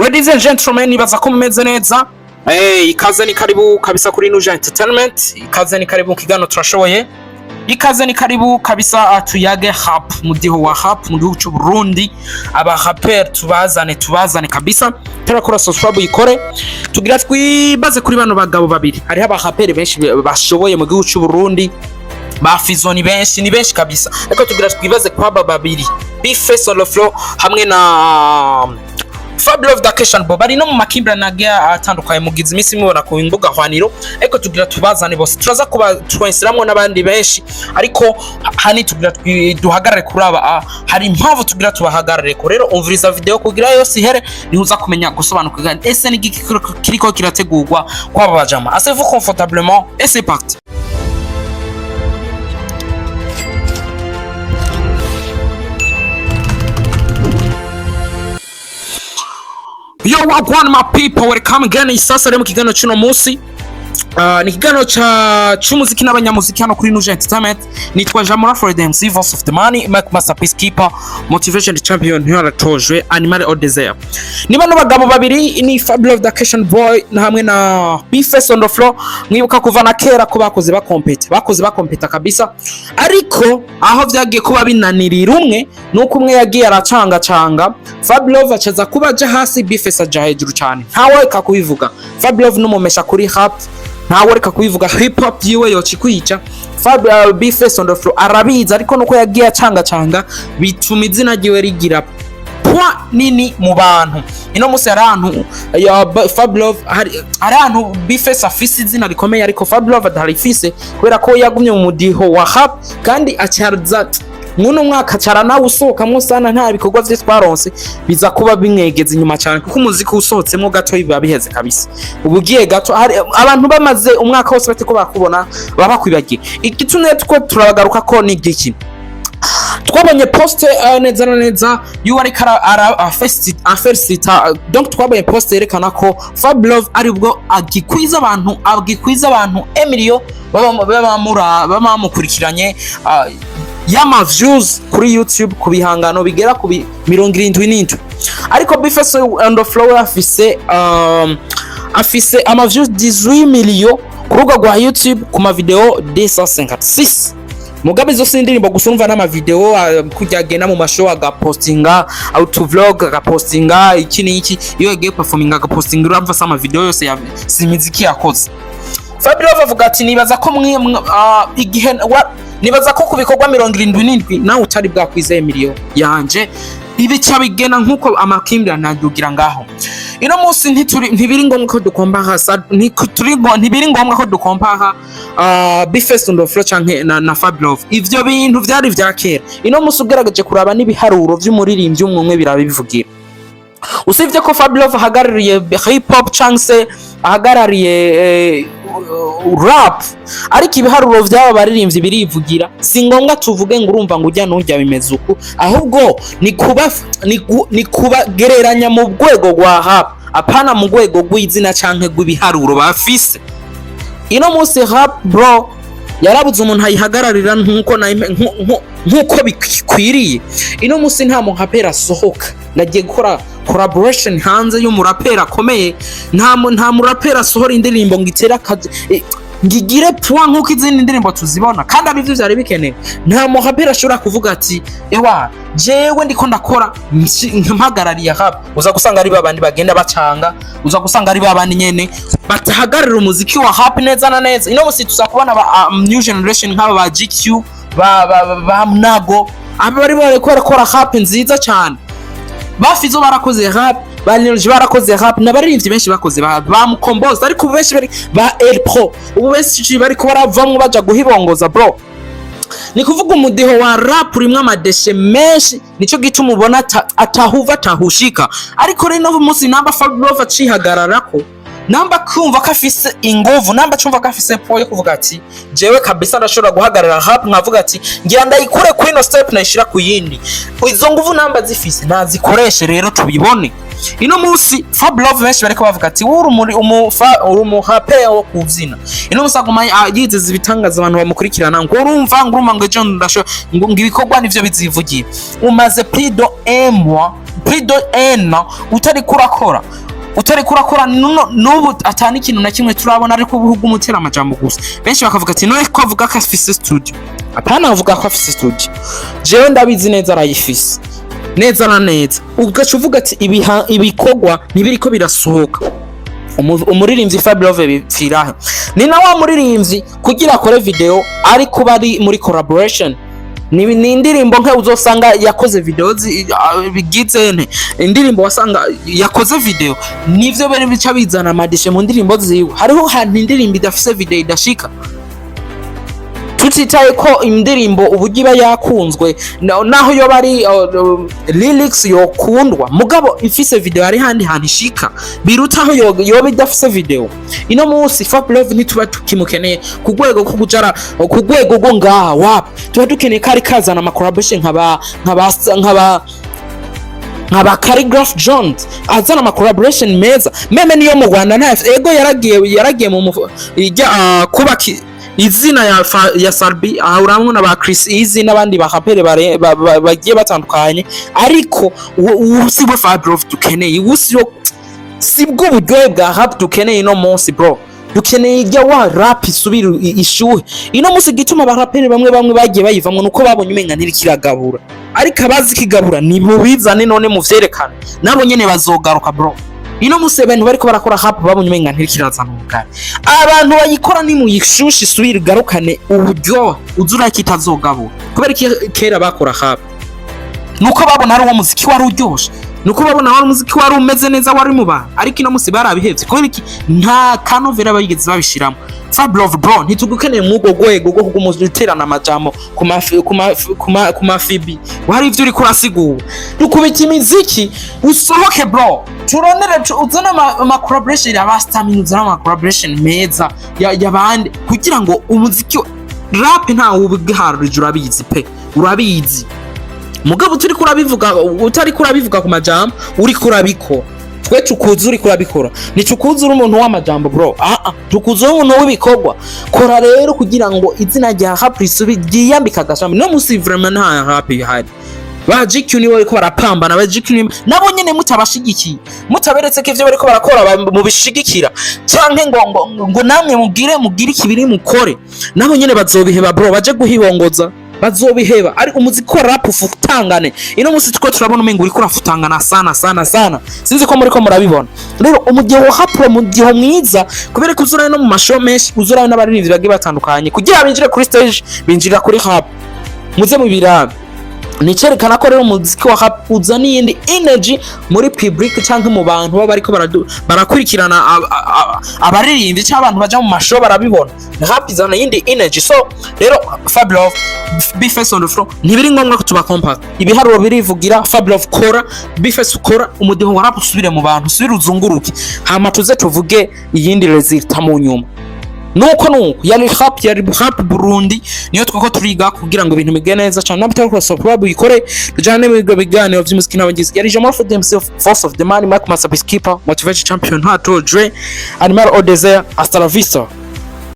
Ladies and gentlemen, nibaza ko mumeze neza. Hey, ikaze ni karibu kabisa kuri Nuja Entertainment. Ikaze ni karibu mu kiganiro Turashoboye. Ikaze ni karibu kabisa, tuyage rap, mudiho wa rap mu gihugu cy'u Burundi. Aba rapper tubazane, tubazane kabisa. Tarakora subscribe, uyikore. Tugira twibaze kuri bano bagabo babiri. Hariho aba rapper benshi bashoboye mu gihugu cy'u Burundi, ba Fizzo ni benshi, ni benshi kabisa, ariko tugira twibaze kwa aba babiri, B-Face on the floor hamwe na Fabulous the Keshan Bob, bari no mu makimbirane agiye atandukanye mugize iminsi mubona ku mbuga hwaniro. Ariko tugira tubazane bose, turaza kuba twinsiramwo n'abandi benshi, ariko hani tugira duhagarare kuri aba. Hari impamvu tugira tubahagarare ko. Rero umviriza video kugira yose ihere, niho uza kumenya gusobanukirwa ese ni igiki kiriko kirategurwa kwaba bajama. Asseyez-vous confortablement et c'est parti. Yo, wagwan my people, welcome again. Isasa rero mu kiganiro cy'uno munsi. Ni ikiganiro ca c'umuziki n'abanyamuziki hano kuri Nuja Entertainment. Nitwa Jamura for the MC, Voice of the Money, Mike Master Peacekeeper, Motivation Champion, Ntwaratojwe, Animal au Desert. Ni bano bagabo babiri, ni Fabulous the Keshan Boy na hamwe na B-Face on the floor. Mwibuka kuva na kera ko bakoze bakompeta, bakoze bakompeta kabisa. Ariko aho vyagiye kuba binanirira umwe, nuko umwe yagiye aracangacanga, Fabulous acaza kuba aja hasi, B-Face aja hejuru cyane. Ntawe reka kubivuga. Fabulous n'umumesha kuri rap, ntawe reka kubivuga, hip hop yiwe yoca ikwica. Fab B-Face on the floor arabizi, ariko nuko yagiye acangacanga bituma izina ryiwe rigira poids nini mu bantu. Ino munsi hari ahantu ya Fabulous, hari ahantu B-Face afise izina rikomeye, ariko Fabulous atarifise kubera ko yagumye mu mudiho wa rap, kandi acaza mwuno mwaka acara nawe usohokamwo sana, nta bikorwa vye twaronse, biza kuba bimwegeza inyuma cyane, kuko umuziki usohotsemo gato biba biheze kabisa. Ubu ugiye gato, hari abantu bamaze umwaka wose batiko bakubona, baba bakwibagiye. Igitumye two turabagaruka ko ni igiki? Twabonye post neza na neza yuwo ariko afelicita, donc twabonye post yerekana ko Fab Love aribwo agikwiza abantu emilio baba bamukurikiranye, y'ama views kuri YouTube ku bihangano bigera ku 77, ariko B-Face on the floor afise ama views 18 million ku rubuga rwa YouTube ku ma video 256. Mugabe izo si indirimbo gusa, urumva n'amavideo, kujya agenda mu mashow agapostinga, auto vlog agapostinga, iki n'iki, iyo yagiye performing agapostinga, urumva se amavideo yose ya si imiziki yakoze. Fabio avuga ati nibaza ko mwe igihe nibaza ko ku bikorwa 77 nawe utari bwakwizeye miliyo yanje. Ibica bigena nkuko amakimbirane adugira ngaho. Ino munsi ntibiri ngombwa ko dukompaha ntibiri ngombwa ko dukompaha B-Face on the floor canke na Fablove. Ivyo bintu vyari vya kera. Ino munsi ugerageje kuraba n'ibiharuro vy'umuririmbyi umwe umwe birabivugira. Usibye ko Fablove ahagarariye hip hop cyangwa se ahagarariye rap, ariko ibiharuro by'aba baririmbyi birivugira. Si ngombwa tuvuge ngo urumva ngo ujya n'ujya bimeze uku, ahubwo ni kubagereranya mu rwego rwa rap, apana mu rwego rw'izina canke rw'ibiharuro bafise. Ino munsi rap, bro, yarabuze umuntu ayihagararira nkuko bikwiriye. Ino munsi nta muraperi asohoka nagiye gukora collaboration hanze y'umuraperi akomeye, nta muraperi asohora indirimbo ngo itere akazi, ngo igire poids nkuko izindi ndirimbo tuzibona, kandi abivyo vyari bikenewe. Nta muraperi ashobora kuvuga ati ewa jewe ndiko ndakora mpagarariye rap. Uza gusanga ari babandi bagenda bacanga, uza gusanga ari babandi nyene batahagararira umuziki wa rap neza na neza. Ino musi tuza kubona ba new generation nk'aba ba GQ, ba Mnago, aba bari bariko barakora rap nziza cyane. Ba Fizzo barakoze rap, ba Lil G barakoze rap, n'abaririmbyi benshi bakoze, ba Mukombozi, ariko ubu benshi bari ba El Pro, ubu benshi bariko baravamwo baja guhibongoza, bro. Ni kuvuga umudiho wa rap urimwo amadéchets menshi, nico gituma ubona atahuva atahushika. Ariko rero no munsi namba Fabulous acihagararako, namba kumva ko afise inguvu, namba cumva ko afise poids yo kuvuga ati jewe kabisa ndashobora guhagarara rap, nkavuga ati ngira ndayikure kuri ino step nayishira ku yindi, izo nguvu namba zifise nazikoreshe rero tubibone. Ino munsi Fab Love, benshi bariko bavuga ati uri muri uri umuhape wo kuvyina. Ino munsi aguma yizeza ibitangaza abantu bamukurikirana, ngo urumva ngo ejo ndasho, ngo ibikorwa nivyo bizivugira. Umaze plus de un mois, plus de un an utari kurakora nubu atani ikintu na kimwe turabona, ariko ubuhugu umutera amajambo gusa. Benshi bakavuga ati none ko avuga ko afise studio? Apana, avuga ko afise studio, jewe ndabizi neza, arayifise neza na neza. Ugaca uvuga ati ibikorwa ntibiriko birasohoka. Umuririmbyi Fablove bipfirahe? Ni na wa muririmbyi kugira akore video ari kuba ari muri collaboration. Ni indirimbo nka uzosanga yakoze video bigize nte indirimbo wasanga yakoze video, nivyo bene bica bizana amadishe mu ndirimbo ziwe. Hariho hantu indirimbo idafise video idashika, tutitaye ko indirimbo uburyo iba yakunzwe, naho yoba ari lyrics yokundwa, mugabo ifise video hari handi hantu ishika birutaho yoba idafise video. Ino munsi Fab Love ntituba tukimukeneye ku rwego rwo kujara, ku rwego rwo ngaha wapi. Tuba dukeneye ko ari kazana ama collaboration nkaba Khaligraph Jones, azana ama collaboration meza, même niyo mu Rwanda. Nta ego yaragiye mu ijya kubaka izina ya Salbi, aha urabona ba Chris Easy n'abandi baraperi bagiye batandukanye, ariko uwo si we Fab Love dukeneye. Uwo si sibwo buryohe bwa rap dukeneye ino munsi, bro. Dukeneye ijya wa rap isubira ishuhe. Ino munsi gituma abaraperi bamwe bamwe bagiye bayivamwo nuko babonye umenga ntirikiragabura, ariko abazi kigabura ni mubizane none muvyerekane, nabo nyene bazogaruka, bro. Ino munsi abantu bariko barakora rap babonye umenga ntirikiraza ubugari. Abantu bayikora ni muyishushe isubire igarukane uburyohe, uzura kitazogabura. Kubera iki kera bakora rap? Nuko babona ari uwo muziki wari uryoshe, nuko babona wari umuziki wari umeze neza, wari mu bantu. Ariko ino munsi barabihevye. Kubera iki? Nta kanovera bigeze babishiramo. Fab Love, bro, ntitugukeneye mw'ubwo rwego rwo kuguma uterana amajambo ku mafibi. Wari ivyo uriko urasigura, dukubita imiziki usohoke, bro, turonere uzane ama collaboration ya ba Stamina, uzane ama collaboration meza y'abandi kugira ngo umuziki rap ntawe ubiharurije. Urabizi pe, urabizi, mugabo turi kurabivuga, utari kurabivuga ku majambo, uri kurabikora. Twe tukuzi uri kurabikora, ntitukuzi uri umuntu w'amajambo, bro. Ah ah, tukuzi uri umuntu w'ibikorwa. Kora rero kugira ngo izina rya rap risubi ryiyambika agashami. No musi vraiment nta rap ihari. Ba GQ nibo bariko barapambana, ba GQ nabo nyene mutabashigikiye, mutaberetse ko ivyo bariko barakora mubishigikira, canke ngo namwe mugire ikibiri mukore, nabo nyene bazobiheba, bro, baje guhibongoza, bazobiheba. Ariko umuziki wa rap ufutangane. Ino musi tuko turabona umengo uriko urafutangana sana sana sana, sinzi ko muriko murabibona. Rero umugihe wa rap, umugihe mwiza, kubera ko uzurayo no mu mashow menshi, uzurayo n'abaririmbyi bagiye batandukanye, kugira binjire kuri stage binjira kuri rap. Muze mu birabe, nicerekana ko rero umuziki wa rap uzana iyindi energy muri public canke mu bantu baba bariko barakurikirana abaririmbyi cyangwa abantu baja mu mashow, barabibona. Rap izana iyindi energy. So rero Fab Love, B Face on the floor, ntibiri ngombwa ko tuba compact, ibiharuro birivugira. Fab Love kora, B Face kora, umudiho wa rap usubire mu bantu, usubire uzunguruke, hama tuze tuvuge iyindi result mu nyuma. Nuko yari rap Burundi, niyo twako turiga kugira ngo ibintu bigende neza cyane. Nabitari kuri subscribe uyikore, tujane mu biganiro by'umuziki n'abagizi. Yari Jamal for himself, force of the man, Mark Master, Peacekeeper, motivation champion, Hato Dre, Animal Odesert. Hasta la vista.